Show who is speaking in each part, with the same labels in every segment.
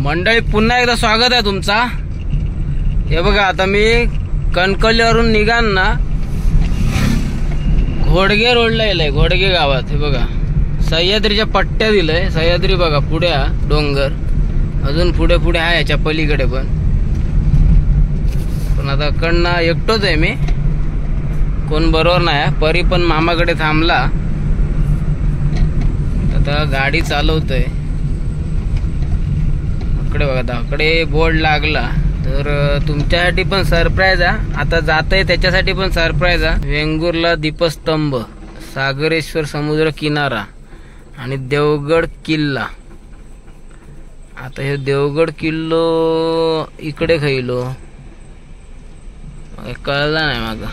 Speaker 1: मंडळी पुन्हा एकदा स्वागत आहे तुमचा। हे बघा आता मी कणकवलीवरून निघान ना घोडगे रोडला येलंय, घोडगे गावात। हे बघा सह्याद्रीच्या पट्ट्या दिलंय, सह्याद्री बघा पुढे डोंगर, अजून पुढे पुढे आहे याच्या पलीकडे पण। पण आता कडनं एकटोच आहे मी, कोण बरोबर नाही। परी पण मामाकडे थांबला, आता गाडी चालवतोय। इकडे बघा दाकडे बोर्ड लागला, तर तुमच्यासाठी पण सरप्राईज आहे। आता जातंय त्याच्यासाठी पण सरप्राईज आहे। वेंगुर्ला दीपस्तंभ, सागरेश्वर समुद्र किनारा आणि देवगड किल्ला। आता हे देवगड किल्लो इकडे खाईलो कळला नाही माग।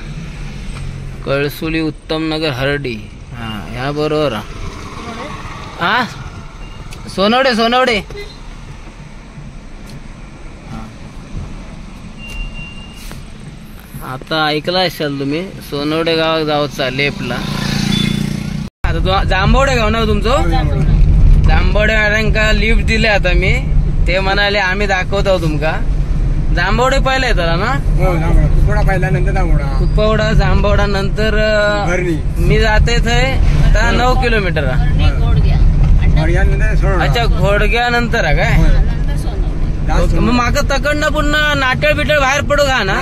Speaker 1: कळसुली उत्तमनगर हर्डी, हा ह्या बरोबर। हा सोनवडे सोनवडे आता ऐकला असाल तुम्ही, सोनवडे गावात जाऊचा लेपला। आता जांभवडे गाव ना तुमचं, जांभवडे वाल्यांका लिफ्ट दिले आता मी, ते म्हणाले आम्ही दाखवतो तुमका। जांभवडे पहिला येताला ना, कुपवडा जांभवडा नंतर मी जाते थंय आता 9 किलोमीटर। अच्छा घोडग्या नंतर काय मग माका तकडनं पुन्हा नाटळ बिटळ बाहेर पडू का ना?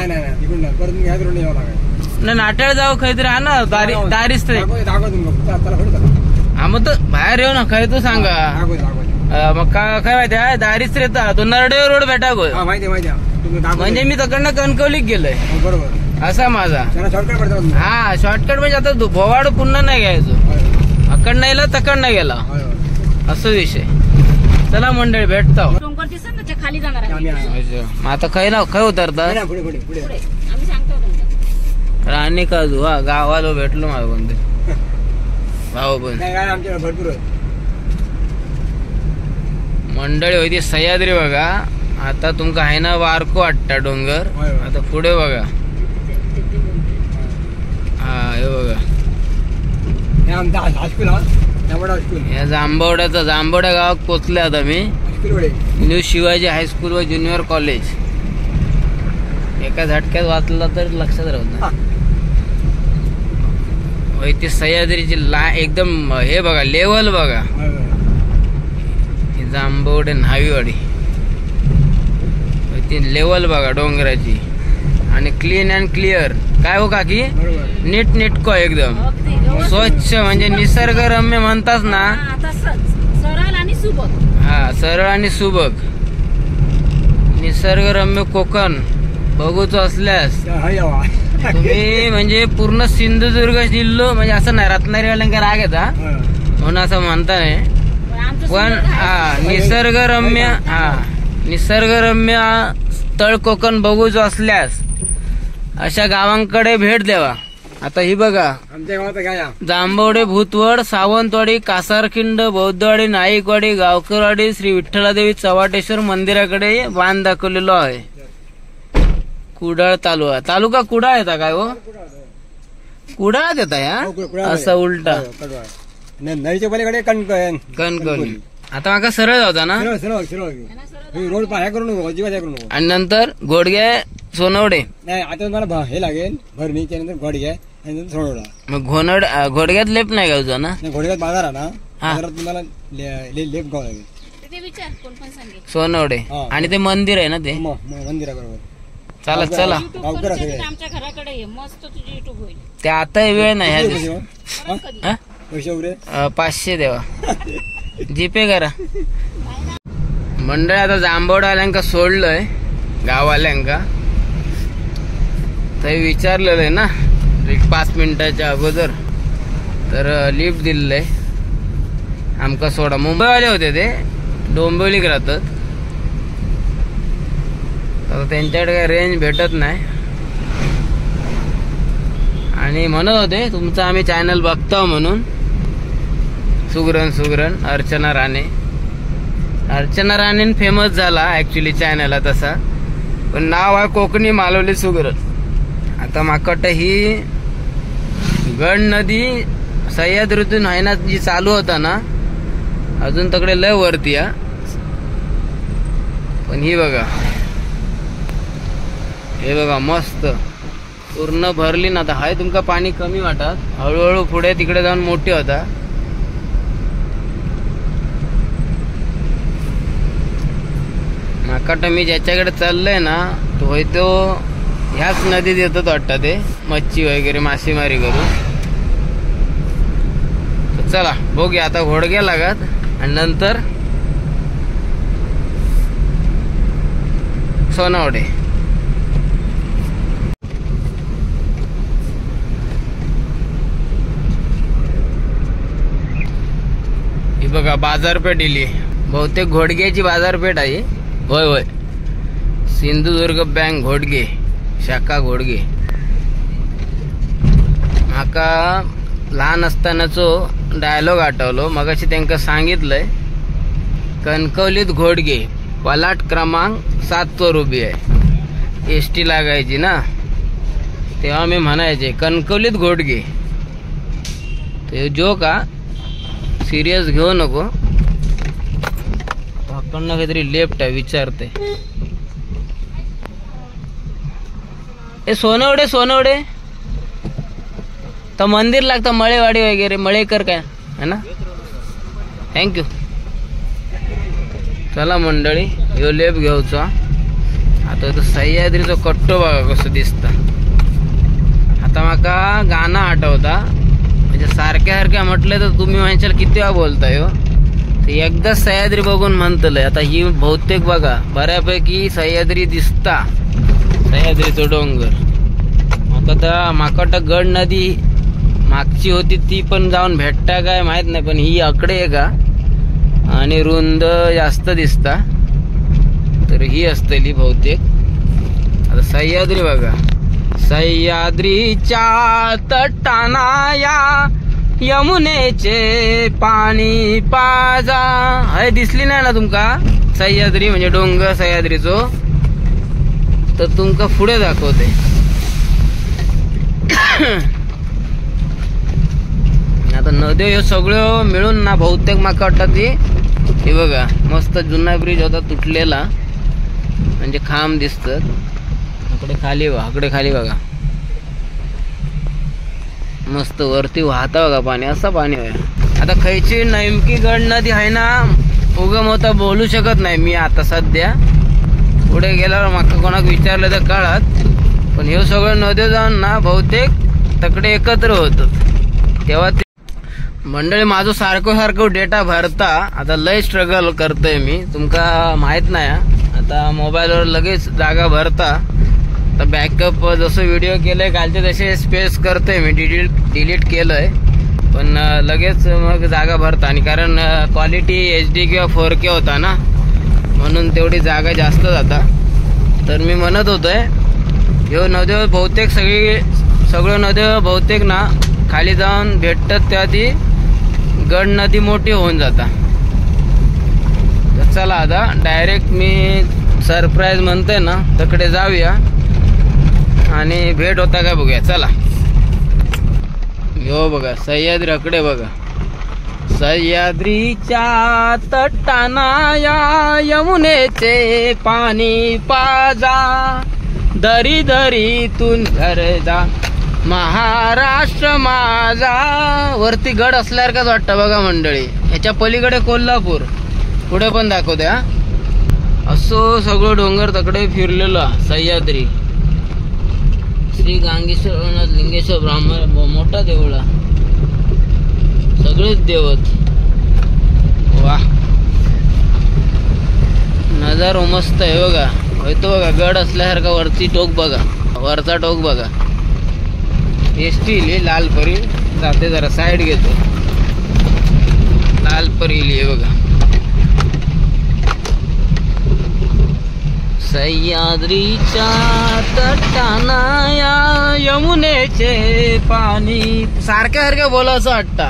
Speaker 1: नाही नाटळ जाऊ खंय तरी हा ना दारीच तरी। हा मग तर बाहेर येऊ ना खंय तू सांगा। मग काय माहिती आहे दारीच येता तो नरडे रोड भेटा गो, म्हणजे मी तकडनं कणकवलीत गेलोय असा माझा। हा शॉर्टकट म्हणजे आता भोवाड पुन्हा नाही घ्यायचो, अकडनं येला तकडनं गेला असं विषय। चला मंडळी भेटतो।
Speaker 2: खाली जाणार
Speaker 1: आता खय ना खय उतरतात राणी काजू। हा गावाला भेटलो माझा कोणते भाऊ पण मंडळी होती सह्याद्री बघा। आता तुमका आहे ना वारको वाटता डोंगर, आता पुढे बघा। हा हे बघा या जांभवड्याचा, जांभवड्या गावात पोचले आता मी। न्यू शिवाजी हायस्कूल व ज्युनियर कॉलेज। एका झटक्यात वाचला तर लक्षात राहत नाही। ती सह्याद्रीची ला एकदम हे बघा लेवल बघा। जांभवडे न्हावीवाडी ती लेवल बघा डोंगराची, आणि क्लीन अँड क्लिअर काय हो काकी, नीट नीटको एकदम स्वच्छ, म्हणजे निसर्गरम्य म्हणतात ना,
Speaker 2: सरळ आणि सुबक।
Speaker 1: हा सरळ आणि सुबक निसर्गरम्य कोकण बघूच असल्यास तुम्ही म्हणजे पूर्ण सिंधुदुर्ग जिल्हो, म्हणजे असं नाही रत्नागिरीवाल्यांका राग येता म्हणून असं म्हणता नाही, पण हा निसर्गरम्य, हा निसर्गरम्य स्थळ कोकण बघूच असल्यास अशा गावांकडे भेट द्यावा। आता ही बघा जांभवडे, भूतवड, सावंतवाडी, कासारखिंड, बौद्धवाडी, नाईकवाडी, गावकरवाडी, श्री विठ्ठलादेवी चव्हाटेश्वर मंदिराकडे बांध दाखवलेलो आहे। कुडाळ तालुका, तालुका कुडाळ येता काय हो? कुडाळ येता या असा उलटा
Speaker 3: नदीच्या पलीकडे
Speaker 1: कणकवली। आता माका सरळ जाता ना
Speaker 3: रोड करू नको, अजिबात करू नको।
Speaker 1: आणि नंतर घोडगे सोनवडे
Speaker 3: नाही, आता तुम्हाला हे लागेल भरणी, त्यानंतर घोडगे आणि सोनवडा।
Speaker 1: मग घोडग्यात लेप नाही गावचा ना?
Speaker 3: घोडग्यात बाजार आहे ना, बाजारात तुम्हाला लेप गाव लागेल।
Speaker 1: सोनवडे आणि ते मंदिर आहे ना, ते
Speaker 3: मंदिर आहे बरोबर।
Speaker 1: चला चला
Speaker 2: आमच्या घराकडे मस्त तुझी युट्यूब होईल
Speaker 1: ते। आता वेळ नाही 500 देवा जीपे करा। मंडळी आता जांभवडावाल्यांका सोडलंय, गाववाल्यांका ते विचारलेलं आहे ना एक 5 मिनिटाच्या अगोदर, तर लिफ्ट दिलेलं आहे आमका सोडा। मुंबईवाले होते ते, डोंबिवलीक राहतात, तर त्यांच्याकडे काही रेंज भेटत नाही। आणि म्हणत होते तुमचं आम्ही चॅनल बघतो म्हणून, सुगरण सुगरण अर्चना राणे, अर्चना राणे फेमस झाला ऍक्च्युली चॅनल तसा, पण नाव आहे कोकणी मालवली सुगरण। आता माका वाटतं ही गड नदी सह्याद्रीतून आहे ना जी चालू होता ना, अजून तकडे लय वरती हा। पण ही बघा, हे बघा मस्त पूर्ण भरली ना. आता हाय तुमका पाणी कमी वाटत, हळूहळू पुढे तिकडे जाऊन मोठी होता. माका तर मी ज्याच्याकडे चाललंय ना तो तो ह्याच नदीत येतात वाटतं ते मच्छी वगैरे मासेमारी करून. तर चला बघूया आता घोडग्या लागत आणि नंतर सोनावडे. ही बघा बाजारपेठ इली, बहुतेक घोडग्याची बाजारपेठ आहे. होय होय, सिंधुदुर्ग बँक घोडगे, शाखा घोडगे. माका लहान असतानाचो डायलॉग आठवलो, मगाशी त्यांका सांगितलंय कणकवलीत घोडगे पलाट क्रमांक 7 वर उभी आहे. एस टी लागायची ना तेव्हा मी म्हणायचे कणकवलीत घोडगे. ते जो का सिरियस घेऊ नको, काहीतरी लेफ्ट आहे विचारते. ए सोनवडे, सोनवडे तर मंदिर लागतं, मळेवाडी वगैरे, मळेकर काय है ना. Thank you. चला मंडळी ह्यो लेप घेऊचा. आता तो सह्याद्रीचो कट्टो बघा कसं दिसता. आता माका गाणं आठवता, म्हणजे सारख्या सारख्या म्हटलं तर तुम्ही म्हणशाल किती वेळा बोलताय हो. एकदा सह्याद्री बघून म्हणतलंय. आता ही बहुतेक बघा बऱ्यापैकी सह्याद्री दिसता, सह्याद्रीचो डोंगर. आता तर माका गड नदी मागची होती ती पण जाऊन भेटता काय माहित नाही, पण ही आकडे आहे का आणि रुंद जास्त दिसता, तर ही असतली बहुतेक. आता सह्याद्री बघा, सह्याद्रीच्या तटाना या यमुनेचे पाणी पाजा. हय दिसली नाही ना तुमका सह्याद्री म्हणजे डोंगर सह्याद्रीचो, तर तुमका पुढे दाखवते. आता नद्यो ह्यो सगळ्यो मिळून ना बहुतेक माका वाटतं ती हे बघा मस्त जुना ब्रिज होता तुटलेला, म्हणजे खांब दिसतात. इकडे खाली इकडे खाली बघा मस्त वरती वाहता बघा पाणी, असं पाणी आहे. आता खयची नेमकी गड नदी आहे ना उगम होता बोलू शकत नाही मी आता सध्या, पुढे गेल्यावर माका कोणाक विचारलं तर कळत. पण हे सगळं नद्या जाऊन ना बहुतेक तकडे एकत्र होतात तेव्हा ते. मंडळी माझं सारखं सारखं डेटा भरता, आता लय स्ट्रगल करतोय मी, तुमका माहित नाही. आता मोबाईलवर लगेच जागा भरता, तर बॅकअप जसं व्हिडिओ केलंय कालचे तसे स्पेस करतोय मी, डिलीट केलंय पण लगेच मग जागा भरता. आणि कारण क्वालिटी HD किंवा 4K होता ना, म्हणून तेवढी जागा जास्त जाता. तर मी म्हणत होतोय ह्यो नद्यो बहुतेक सगळं नद्यो बहुतेक ना खाली जाऊन भेटतात, तेव्हा ती गड नदी मोठी होऊन जाता. तर चला आता डायरेक्ट मी सरप्राईज म्हणतोय ना तिकडे जाऊया आणि भेट होता काय बघूया. चला यो बघा सह्याद्री अकडे बघा, सह्याद्रीच्या तटाना या यमुनेचे पाणी पाजा, दरी दरीतून झरजा महाराष्ट्र माझा. वरती गड असल्यासारखाच वाटतं बघा मंडळी. ह्याच्या पलीकडे कोल्हापूर, पुढे पण दाखवते. असं सगळं डोंगर तकडे फिरलेलो सह्याद्री. श्री गांगेश्वर लिंगेश्वर ब्राह्मण मोठा देवळा, सगळेच देवत. वा नजारो मस्त आहे बघा. होतो बघा गड असल्यासारखा, वरती टोक बघा, वरचा टोक बघा. एस टी इली लाल परी जाते, जरा साईड घेतो. लाल परी इली बघा. सह्याद्रीच्या तटाना या यमुनेचे पाणी. सारख्या सारख्या बोला असं वाटतं.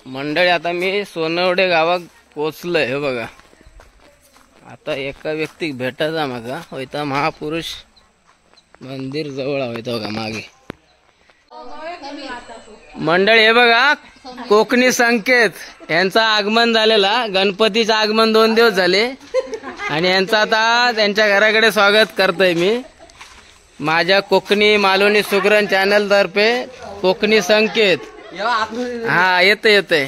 Speaker 1: मंडळी आता मी सोनवडे गावात पोचलोय. हे बघा आता एका व्यक्तीक भेटायचा माका, होयता महापुरुष मंदिर जवळ होयता बघा मागे. मंडळी हे बघा, कोकणी संकेत यांचं आगमन झालेला, गणपतीचं आगमन 2 दिवस झाले आणि यांचं आता त्यांच्या घराकडे स्वागत करतोय मी माझ्या कोकणी मालवणी सुगरण चॅनल तर्फे. कोकणी संकेत, हा येते येते.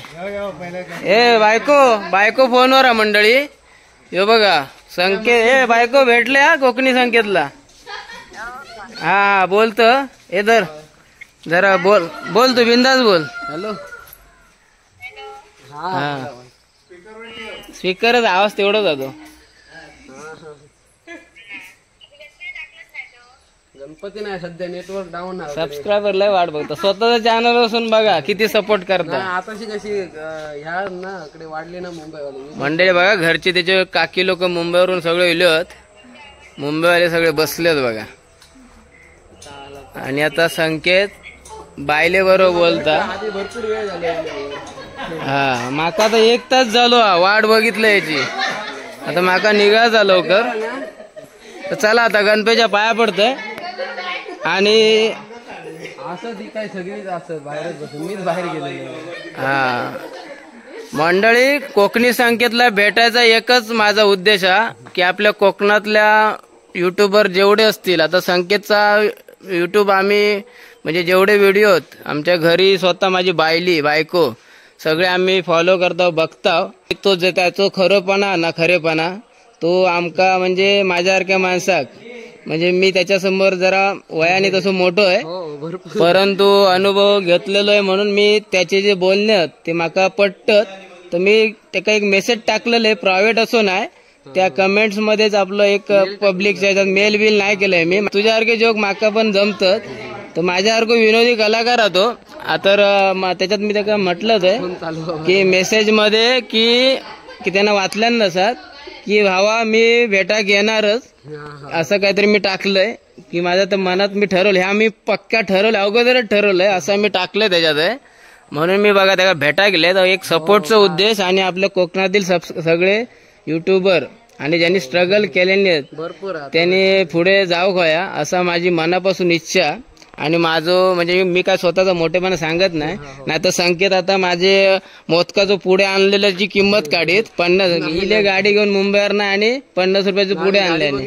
Speaker 1: ए बायको, बायको फोनवर आहे मंडळी. हे बघा संकेत, ए बायको भेटले हा कोकणी संकेतला. हा बोलत, ए धर जरा बोल, बोल तू बिंदास बोल.
Speaker 4: हॅलो,
Speaker 1: हा स्पीकरच आवाज तेवढा जातो.
Speaker 4: गणपती नाही सध्या, नेटवर्क डाऊन आहे.
Speaker 1: सबस्क्रायबर लय वाट बघतो, स्वतःचा चॅनल असून बघा किती सपोर्ट करतात.
Speaker 4: आताशी कशी ह्या ना इकडे वाढली ना मुंबईवाले
Speaker 1: मंडळी. बघा घरचे त्याचे काकी लोक मुंबईवरून सगळे इले, मुंबईवाले सगळे बसलेत बघा. आणि आता संकेत बायले बरोबर बोलता.
Speaker 4: भरपूर वेळ झाला.
Speaker 1: हा माका आता 1 तास झालो वाट बघितलं याची. आता माका निघायचा लवकर. तर चला आता गणपतीच्या पाया पडतंय. आणि
Speaker 4: असं ती काय सगळीच असं बाहेरच बसून, मीच बाहेर गेलेलो.
Speaker 1: हा मंडळी, कोकणी संकेतला भेटायचा एकच माझा उद्देश हा की आपल्या कोकणातल्या युट्यूबर जेवढे असतील, आता संकेतचा युट्यूब आम्ही म्हणजे जेवढे व्हिडिओ आमच्या घरी स्वतः माझी बायली बायको सगळे आम्ही फॉलो करतो बघता. तो जे त्याचो खरेपणा ना खरेपणा तो आमका म्हणजे माझ्यासारख्या माणसाक, म्हणजे मी त्याच्यासमोर जरा वयाने तसं मोठो आहे परंतु अनुभव घेतलेलो आहे म्हणून मी त्याचे जे बोलणे ते माका पटत. तर मी त्याका एक मेसेज टाकलेलं आहे, प्रायव्हेट असो नाही, त्या कमेंट्स मध्येच आपलं एक पब्लिकच्या ह्याच्यात मेल बिल नाही केलंय मी. तुझ्यासारखे जोक माका पण जमतात, तर माझ्यासारखं विनोदी कलाकार होतो. तर त्याच्यात मी त्याला म्हटलं आहे की मेसेज मध्ये की त्यांना वाचल्या नसत की भावा मी भेटा घेणारच, असं काहीतरी मी टाकलंय की माझ्या तर मनात मी ठरवलं, ह्या मी पक्का ठरवलं अगोदरच ठरवलंय असं मी टाकलंय त्याच्यात. म्हणून मी बघा त्याला भेटा गेले. तर एक सपोर्टचा उद्देश आणि आपल्या कोकणातील सगळे युट्यूबर आणि ज्यांनी स्ट्रगल केलेले
Speaker 4: भरपूर
Speaker 1: त्यांनी पुढे जाऊ होया असा माझी मनापासून इच्छा. आणि माझं म्हणजे मी काय स्वतःचा मोठेपणा सांगत नाही, नाही तर संकेत आता माझे मोदकाचं पुढे आणलेल्याची किंमत काढीत 50 इले गाडी घेऊन मुंबईवर नाही आणि 50 रुपयाचे पुढे आणल्याने.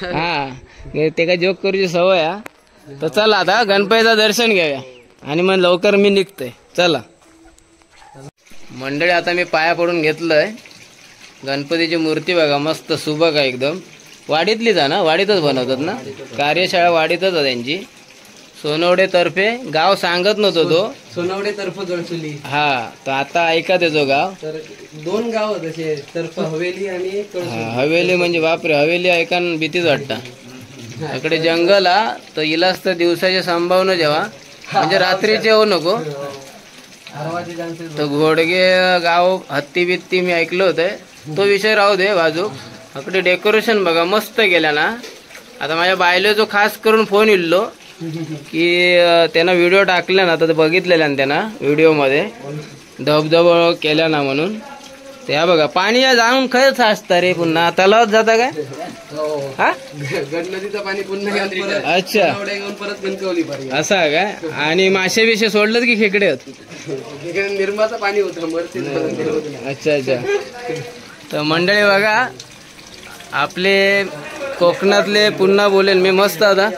Speaker 1: हा ते काय जोक करूची सवय हा. तर चला आता गणपतीचं दर्शन घेऊया आणि मग लवकर मी निघतोय. चला मंडळी, आता मी पाया पडून घेतलंय. गणपतीची मूर्ती बघा मस्त सुबक आहे एकदम. वाडीतलीच आहे ना, वाडीतच बनवतात ना, कार्यशाळा वाडीतच आहे त्यांची. सोनवडे तर्फे, गाव सांगत नव्हतो तो,
Speaker 4: सोनवडे तर्फ जळसुली.
Speaker 1: हा तर आता ऐका त्याचं गाव.
Speaker 4: तर 2 गाव तसे, तर्फ हवेली आणि
Speaker 1: हवेली. म्हणजे बापरे, हवेली ऐका भीतीच वाटत. इकडे जंगल हा, तर इलाज तर दिवसाचे संभावना जेव्हा म्हणजे रात्रीचे होऊ नको. तर घोडगे गाव हत्ती बित्ती मी ऐकलं होतं, तो विषय राहू दे बाजू. इकडे डेकोरेशन बघा मस्त केलं ना. आता माझ्या बायलेचो खास करून फोन इल्लो की त्यांना व्हिडिओ टाकले ना, तर बघितलेला ना त्यांना व्हिडिओ मध्ये धबधबा केला ना म्हणून. त्या बघा पाणी जाऊन खरंच असतं रे, पुन्हा तलावात जाता काय? हा
Speaker 4: नदीचं पाणी पुन्हा.
Speaker 1: अच्छा
Speaker 4: परत कणकवली
Speaker 1: असं आहे काय? आणि मासे बिशे सोडलं की खेकडे होत?
Speaker 4: निर्माचं पाणी होतं.
Speaker 1: अच्छा अच्छा. तर मंडळी बघा आपले कोकणातले, पुन्हा बोलेल मी मस्त आता,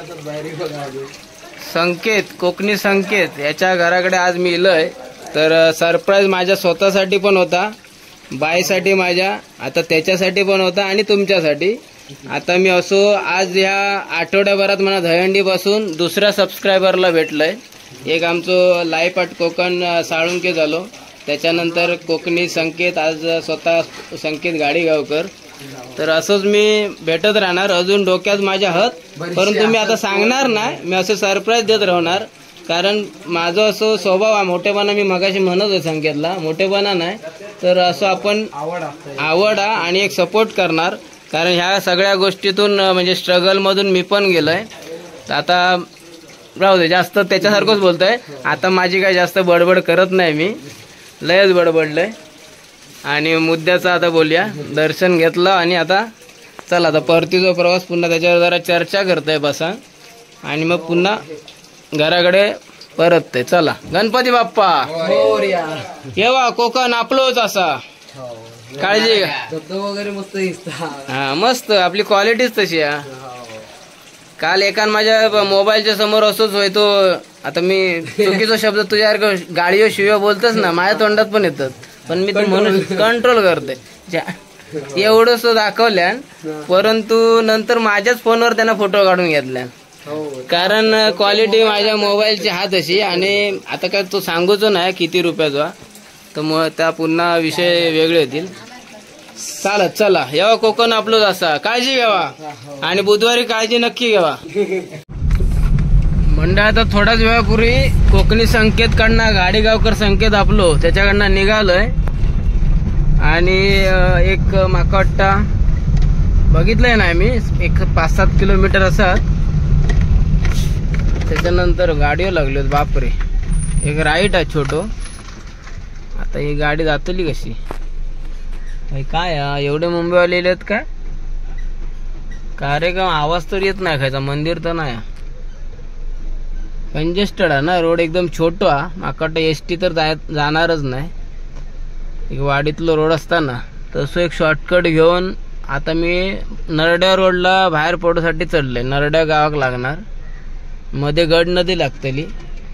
Speaker 1: संकेत कोकणी संकेत याच्या घराकडे आज मी इलोय. तर सरप्राईज माझ्या स्वतःसाठी पण होता, बाईसाठी माझ्या, आता त्याच्यासाठी पण होता आणि तुमच्यासाठी. आता मी असो आज ह्या आठवड्याभरात मला दहीहंडीपासून दुसऱ्या सबस्क्रायबरला भेटलंय. एक आमचं लाईफ अट कोकण साळुंके झालो, त्याच्यानंतर कोकणी संकेत, आज स्वतः संकेत गाडीगावकर. तर असंच मी भेटत राहणार, अजून डोक्यात माझ्या हत, परंतु मी आता सांगणार नाही, मी असं सरप्राईज देत राहणार. कारण माझं असं स्वभाव आहे मोठेपणा, मी मगाशी म्हणत होतो संकेतला मोठेपणा नाही, तर असं आपण आवड आणि एक सपोर्ट करणार. कारण ह्या सगळ्या गोष्टीतून म्हणजे स्ट्रगलमधून मी पण गेलोय. तर आता राहू दे, जास्त त्याच्यासारखंच बोलतोय आता, माझी काय जास्त बडबड करत नाही मी, लयच बडबडलंय. आणि मुद्द्याचं आता बोलूया. दर्शन घेतलं आणि आता चला आता परतीचा प्रवास पुन्हा त्याच्यावर जरा चर्चा करतोय बसा, आणि मग पुन्हा घराकडे परत ते चला गणपती बाप्पा येवा कोकण आपलोच असा काळजी
Speaker 4: धबधबा वगैरे मस्त दिसता.
Speaker 1: हा मस्त आपली क्वालिटीच तशी आहे. काल एकान माझ्या मोबाईलच्या समोर असोच होय तो, आता मी चुकीचा शब्द तुझ्यासारखं गाडीवर शिव्या बोलतच ना, माझ्या तोंडात पण येतात, पण मी ते म्हणून कंट्रोल करते. एवढंच दाखवल्यान, परंतु नंतर माझ्याच फोनवर त्यांना फोटो काढून घेतल्या, कारण क्वालिटी माझ्या मोबाईलची हा तशी. आणि आता काय तो सांगूच नाही किती रुपयाचा, तर मग त्या पुन्हा विषय वेगळे होतील. चालत चला येवा कोकण आपलोच असा, काळजी घ्यावा आणि बुधवारी काळजी नक्की घ्यावा. मंडळ आता थोड्याच वेळापूर्वी कोकणी संकेत कडनं गाडीगावकर संकेत आपलो त्याच्याकडनं निघालोय. आणि एक माका वाटता बघितलंय ना मी, एक 5-7 किलोमीटर असत. त्याच्यानंतर गाडीवर लागलो, बापरे एक राईट आहे छोटो. आता ही गाडी जातली कशी काय, एवढे मुंबईवाले येत काय कार्यक्रम, आवाज तर येत नाही खायचा, मंदिर तर नाही, कंजेस्टेड आहे ना रोड एकदम छोटो हा. माका वाटतं एस टी तर जाणारच नाही. एक वाडीतलो रोड असताना तसं एक शॉर्टकट घेऊन आता मी नरड्या रोडला बाहेर पडूसाठी चढले. नरड्या गावाक लागणार, मध्ये गड नदी लागतली.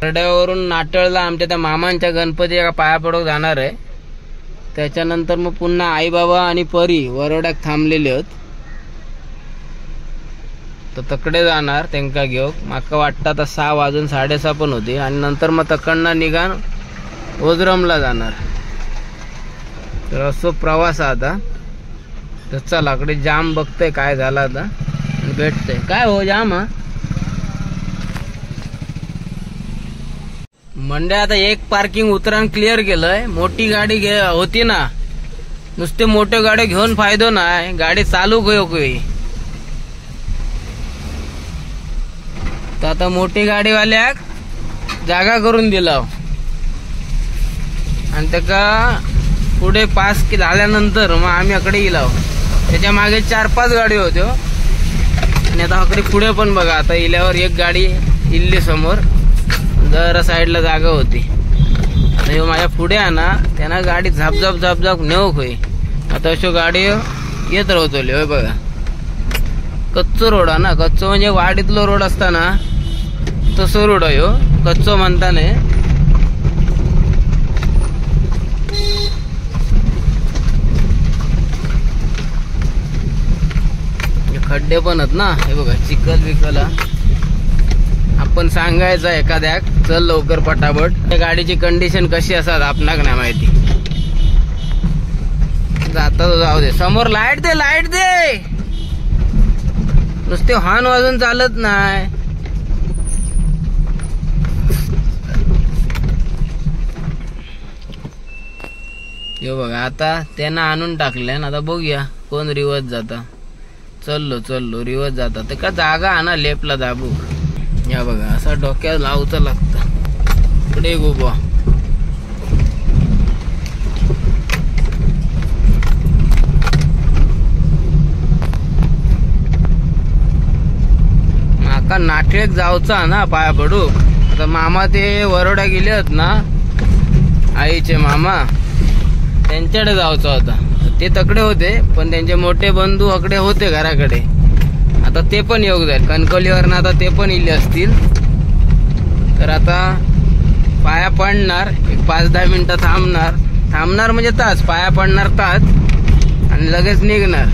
Speaker 1: नरड्यावरून नाटळला आमच्या त्या मामांच्या गणपती पाया पडूक जाणार आहे. त्याच्यानंतर मग पुन्हा आई बाबा आणि परी वरोड्याक थांबलेले होत, तर तकडे जाणार त्यांका घेऊन. माका वाटतं आता 6 वाजून 6:30 पण होती. आणि नंतर मग तकडनं निघान ओझरमला जाणार. तर असो प्रवास आता. तर चला कडे जाम बघतोय काय झाला आता, भेटतंय काय हो जाम. हा मंडळ आता एक पार्किंग उतरान क्लिअर केलंय. मोठी गाडी होती ना, नुसते मोठे गाडी घेऊन फायदो नाही, गाडी चालू घेऊ. तर आता मोठी गाडीवाल्याक जागा करून दिला आणि त्याका पुढे पास झाल्यानंतर मग आम्ही अकडे इलाव. त्याच्या मागे 4-5 गाडी होत्यो. आणि आता अकडे पुढे पण बघा, आता इल्यावर एक गाडी इल्ली समोर, जरा साईडला जागा होती. आता ह्यो माझ्या पुढे आहे ना, त्यांना गाडी झाप झाप झाप झाप नेऊ होई. आता अशो गाडी येत राहतली. होय बघा कच्चो रोड आहे ना, कच्चो म्हणजे वाडीतलो रोड असताना तसो रोड आहे ह्यो, कच्चो म्हणता नाही. खड्डे पण आहेत ना, हे बघा चिखल बिखल. आपण सांगायचं एखाद्याक चल लवकर पटापट. त्या गाडीची कंडिशन कशी असतात आपणाक नाही माहिती. जाता जाऊ दे, समोर लाईट दे, लाईट दे, नुसते हॉर्न वाजून चालत नाही. यो बघा आता त्यांना आणून टाकले. आता बघूया कोण रिवर्स जाता. चललो चललो रिवर्स जाता, ते का जागा आणा लेफ्टला दाबू. या बघा असा डोक्यात लावता लागतं. इकडे उभा माका नाटळेक जावचा ना पाया पडू. आता मामा ते वरोडा गेले आहेत ना, आईचे मामा, त्यांच्याकडे जायचा होता. ते तकडे होते पण त्यांचे मोठे बंधू अकडे होते घराकडे. आता ते पण योग जाईल कणकवलीवरनं, आता ते पण इले असतील. तर आता पाया पडणार, एक 5-10 मिनटं थांबणार, थांबणार म्हणजे तास, पाया पडणार तास आणि लगेच निघणार,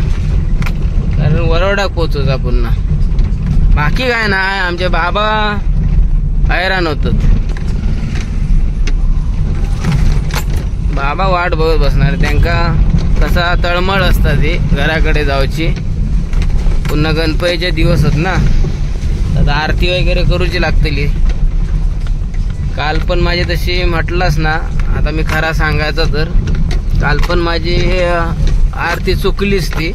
Speaker 1: कारण वरोडा पोचूचा पुन्हा. बाकी काय नाही, आमचे बाबा हैराण होतात. बाबा वाट बघत बसणार, त्यांका कसा तळमळ असतात ती घराकडे जायची. पुन्हा गणपतीचे दिवस आहेत ना, आता आरती वगैरे करूची लागतली. काल पण माझी तशी म्हटलंच ना, आता मी खरा सांगायचं तर काल पण माझी आरती चुकलीच ती.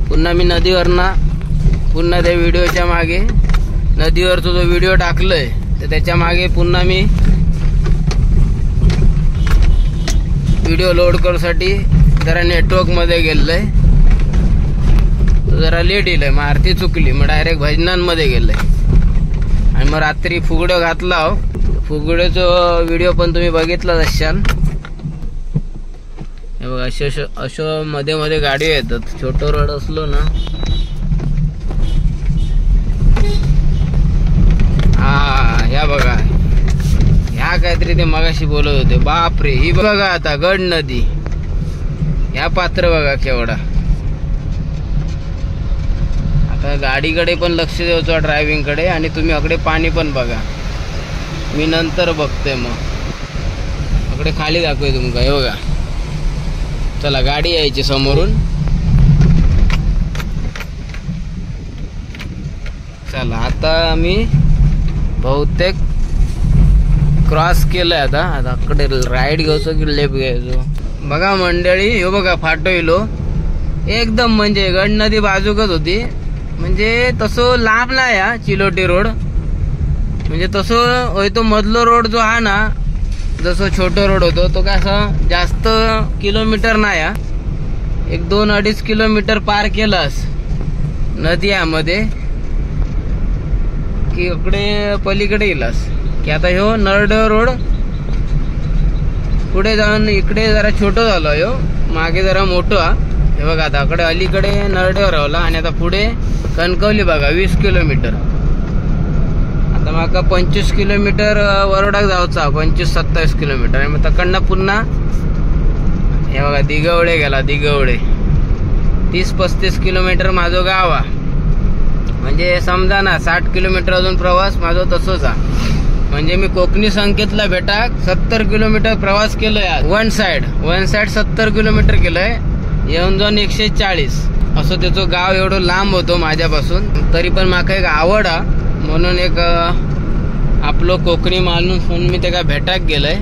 Speaker 1: पुन्हा मी नदीवरनं पुन्हा त्या व्हिडिओच्या मागे, नदीवरचा जो व्हिडिओ टाकलोय तर त्याच्या मागे पुन्हा मी व्हिडिओ लोड करूसाठी जरा नेटवर्कमध्ये गेलोय, जरा लेट येईल, मग आरती चुकली, मग डायरेक्ट भजनांमध्ये गेलोय. आणि आणि मग रात्री फुगड्यो घातला. फुगड्याचो व्हिडिओ पण तुम्ही बघितलाच असाल. हे बघा अशो अशो मध्ये मध्ये गाडी येतात. छोटो रोड असलो ना. हा ह्या बघा ह्या काहीतरी ते मगाशी बोलत होते. बापरे ही बघा आता गड नदी. ह्या पात्र बघा केवढा. आता गाडीकडे पण लक्ष द्यायचं ड्रायव्हिंग कडे, आणि तुम्ही अकडे पाणी पण बघा. मी नंतर बघते मग. अकडे खाली दाखवते तुमका. हे बघा चला गाडी यायची समोरून. चला आता मी बहुतेक क्रॉस केलंय. आता आता कडे राईट घ्यायचो की लेफ्ट घ्यायचो बघा मंडळी. हे बघा फाटो इलो एकदम म्हणजे गड नदी बाजूकच होती. म्हणजे तसं लांब नाही हा चिलोटी रोड. म्हणजे तसं होय तो मधलो रोड जो हा ना जसं छोटो रोड होतो तो काय असं जास्त किलोमीटर नाही हा. एक 2-2.5 किलोमीटर पार केलास नदी मध्ये की इकडे पलीकडे येलास की आता ह्यो नरडो रोड पुढे जाऊन इकडे जरा छोटो झालो ह्यो, मागे जरा मोठो हा. हे बघा आता इकडे अलीकडे नरडेवर रावला आणि आता पुढे कणकवली बघा 20 किलोमीटर. आता माका 25 किलोमीटर वरोडाक जावचा, 25-27 किलोमीटर. आणि मग तकडनं पुन्हा हे बघा दिगवळे गेला. दिगवळे 30-35 किलोमीटर माझो गाव हा. म्हणजे समजा ना 60 किलोमीटर अजून प्रवास माझो तसोच हा. म्हणजे मी कोकणी संकेतला भेटाक 70 किलोमीटर प्रवास केलोय. वन साइड 70 किलोमीटर केलंय. येऊन जाऊन 140 असं त्याचं गाव एवढं लांब होतो माझ्यापासून. तरी पण माका एक आवड हा म्हणून एक आपलो कोकणी माणूस म्हणून मी त्याका भेटाक गेलंय.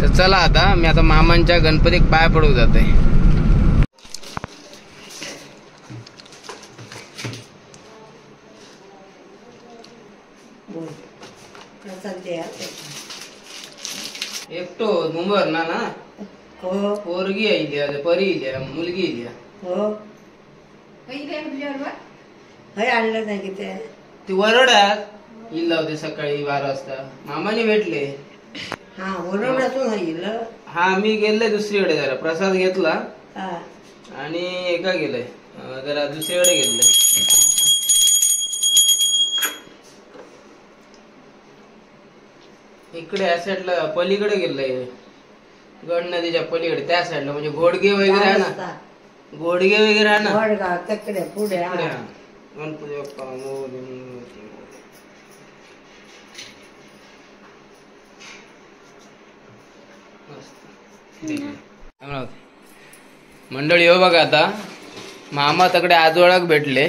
Speaker 1: तर चला आता मी आता मामांच्या गणपतीक पाय पडू जाते. एकटो घुमर ना ना पोरगी आली परी इल्या मुलगी इल्या.
Speaker 5: हो आणलं नाही की
Speaker 1: ती वरोड्यात इल्ला होते सकाळी 12 वाजता मामाने भेटले.
Speaker 5: हा वरोड्यातून इल्लं.
Speaker 1: हा मी गेले दुसरीकडे जरा प्रसाद घेतला आणि एका गेले जरा दुसरीकडे गेले. इकडे या साईडला पलीकडे गेलंय गड नदीच्या पलीकडे त्या साईडला म्हणजे घोडगे वगैरे आहे ना, घोडगे वगैरे आहे ना
Speaker 5: तिकडे पुढे.
Speaker 1: गणपती बाप्पा मोरया. मंडळी हो बघा आता मामा तकडे आजोळाक भेटले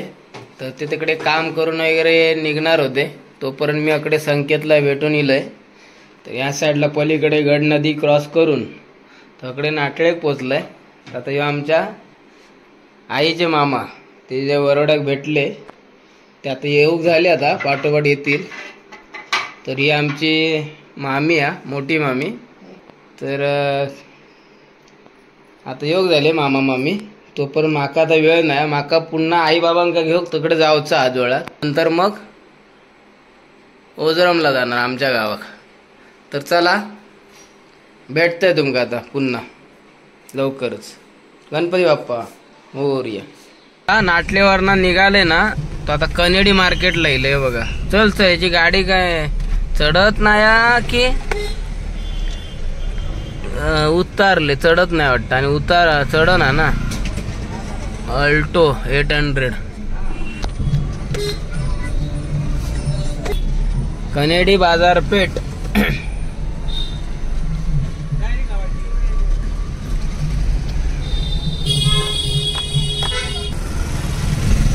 Speaker 1: तर ते तिकडे काम करून वगैरे निघणार होते. तोपर्यंत मी अकडे संकेतला भेटून इलय. तर या साईडला पलीकडे गड नदी क्रॉस करून तकडे नाटळेक पोचलंय. आता ह्यो आमच्या आईचे मामा ते जे वरोड्याक भेटले ते आता येऊक झाले, आता पाठोपाठ येतील. तर ही आमची मामी हा मोठी मामी. तर आता योग झाले मामा मामी. तोपर्यंत माका आता वेळ नाही, माका पुन्हा आई बाबांका घेऊन तिकडे जायचं आजोळा, नंतर मग ओझरमला जाणार आमच्या गावाक. तर चला भेटतंय तुमका आता पुन्हा लवकरच. गणपती बाप्पा मोरया. हा नाटलेवरनं निघाले ना तो आता कनेडी मार्केटला येईल. हे बघा चल चल याची गाडी काय चढत नाही की उतारले, चढत नाही वाटतं. आणि उतार चढ ना ना अल्टो 800 कनेडी बाजारपेठ.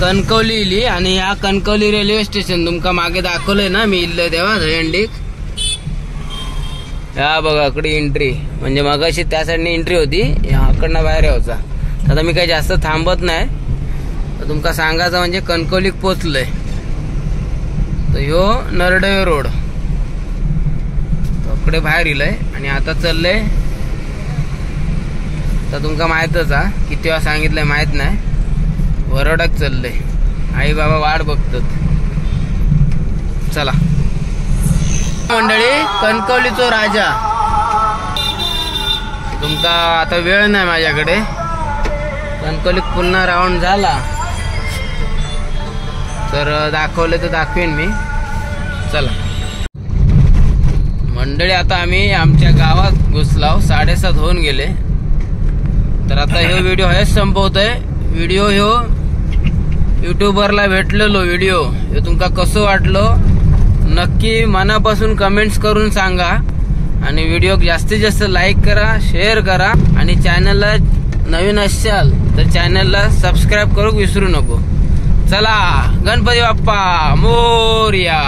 Speaker 1: कणकवली इली आणि ह्या कणकवली रेल्वे स्टेशन तुमका मागे दाखवलंय ना मी इल्लं तेव्हा दहीहंडीक. ह्या बघा इकडे एंट्री म्हणजे मगाशी त्या साईडने एंट्री होती, ह्याकडनं बाहेर यायचा. आता मी काही जास्त थांबत नाही, तुमका सांगायचं म्हणजे कणकवलीक पोचलंय. तर ह्यो नरडे रोड इकडे बाहेर इलय आणि आता चाललंय. तर तुमका माहीतच हा किती वेळा सांगितलंय माहित नाही, वरोडाक चाललंय. आई बाबा वाट बघतात. चला मंडळी, कणकवलीचो राजा. तुमका आता वेळ नाही माझ्याकडे. कणकवलीत पुन्हा राऊंड झाला तर दाखवले तर दाखवेन मी. चला मंडळी, आता आम्ही आमच्या गावात घुसलाव. 7:30 होऊन गेले. तर आता ह्यो व्हिडिओ हेच संपवतोय. व्हिडिओ ह्यो युट्यूबरला भेटलेलो व्हिडिओ हे तुमका कसं वाटलं नक्की मनापासून कमेंट्स करून सांगा. आणि व्हिडिओ जास्तीत जास्त लाईक करा, शेअर करा आणि चॅनलला नवीन असाल तर चॅनलला सबस्क्राईब करू विसरू नको. चला, गणपती बाप्पा मोरया.